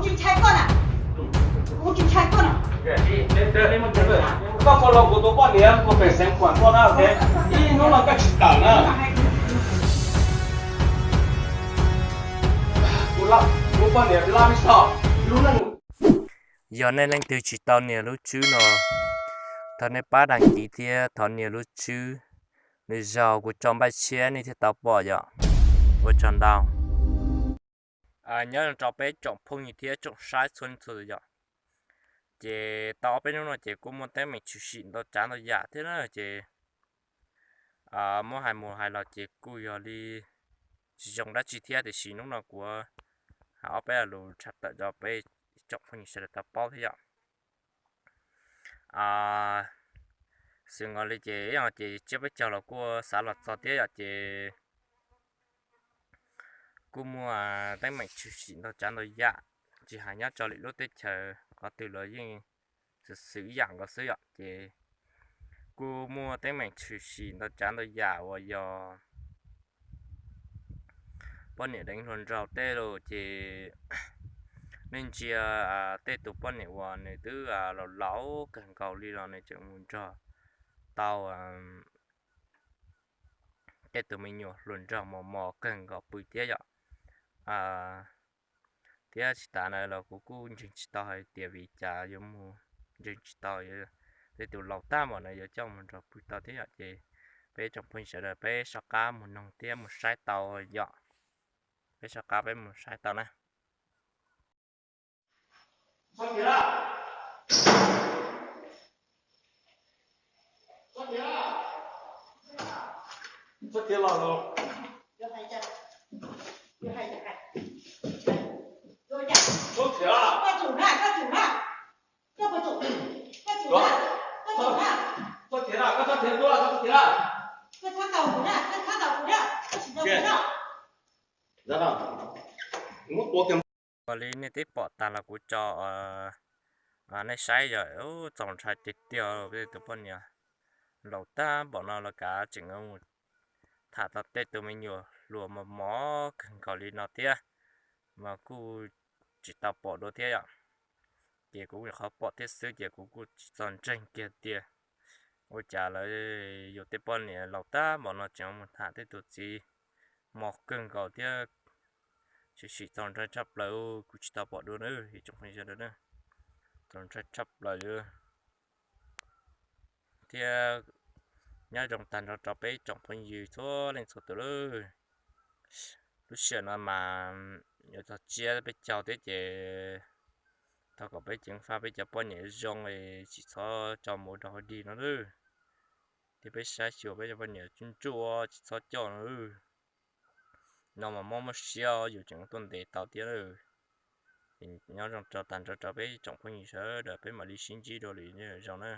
Tsis ntshai koj na, kuv tsis ntshai koj na. Koj mus los kuv tus poj niam kuv pem xeev khuam koj na, ib hnub no koj tsis tawm na. Kuv poj niam lab ib txhom lub neej. Yog nej leej twg tsis tau nias lub tswb no, thov nej pab đăng ký thiab thov nias lub tswb. Lwm zaus kuv tso npaj tshiab nej thiaj tau pom yom. Ua tsaug ntau. Nyob zoo rau peb tsoom phooj ywg thiab tsoom saib txhua leej txhua tus yom. Ces tau ob peb hnub no ces kuj muaj teeb meem tshwm sim ntau tsav ntau yam thiab na ces muab hais mus hais los ces kuj yog li tsis zoo dab tsi thiab tiam sis hnub no kuv hais ob peb lus tshaj tawm rau peb tsoom phooj ywg sawv daws tau paub thiab yom. Xwm nkaus li ces ib yam ces tsiab peb caug los kuj xav los txog thiab yom ces kuj muaj teeb meem tshwm sim ntau tsav ntau yam, tsis hais nyob rau lwm lub teb chaws qhov twg los yeej xwm xwm ib yam nkaus xwb yom ces kuj muaj teeb meem tshwm sim ntau tsav ntau yam uas yog poj niam deev hluas nraug tej los ces nej ntsia tej tus poj niam uas nws twb laus laus kawg nkaus li los nws tseem mus nrog tau tej tus me nyuam hluas nraug mos mos kawg nkaus pw thiab yom. Thiab tsis tas na los kuv kuj ntseeg tsis tau hais tias vim cas yuav mus ntseeg tsis tau tej tus laus tag npaum no yuav coj mus nrog pw tau thiab yom ces peb tsoom phooj ywg sawv daws peb soj qab mus noog thiab mus saib tau yom. Peb soj qab peb mus saib tau na. Ua li nej twb pom tag los kuv tso nej saib yom, txaus ntshai tiag tiag tej tus poj niam laus tag npaum no los kav tseem mus tham tau tej tus me nyuam hluas mos mos kawg nkaus li no thiab, mas kuj tsis tau pom dua thiab yom. Ces kuv nyuam qhuav pom thiab xwb ces kuv kuj tsis txog ntseeg kiag tias ua cas lawv yus tej poj niam laus tag npaum no tseem mus tham tej tus txiv mos kawg nkaus thiab. Tshwm sim txaus ntshai tshaj plaws, kuv tsis tau pom dua na, ib tsoom phooj ywg sawv daws na, txaus ntshai tshaj plaws li. Thiab nyob zoo tag nrho rau peb tsoom phooj ywg txhua leej txhua tus lawm. Lub sij hawm no mas yuav txog tsiab peb caug thiab ces thov kom peb ceev faj peb cov poj niam zoo es tsis txhob tso mus ua dog ua dig no lawm. Thiab peb saib xyuas peb cov poj niam ntsuaj ntsuaj tsis txhob coj no lawm. No mas mob mob siab yus tseem tuaj ntes tau thiab lawm. Nyob zoo rau tag nrho rau peb tsoom phooj ywg sawv daws, peb mam li sib ntsib dua lwm zaus na.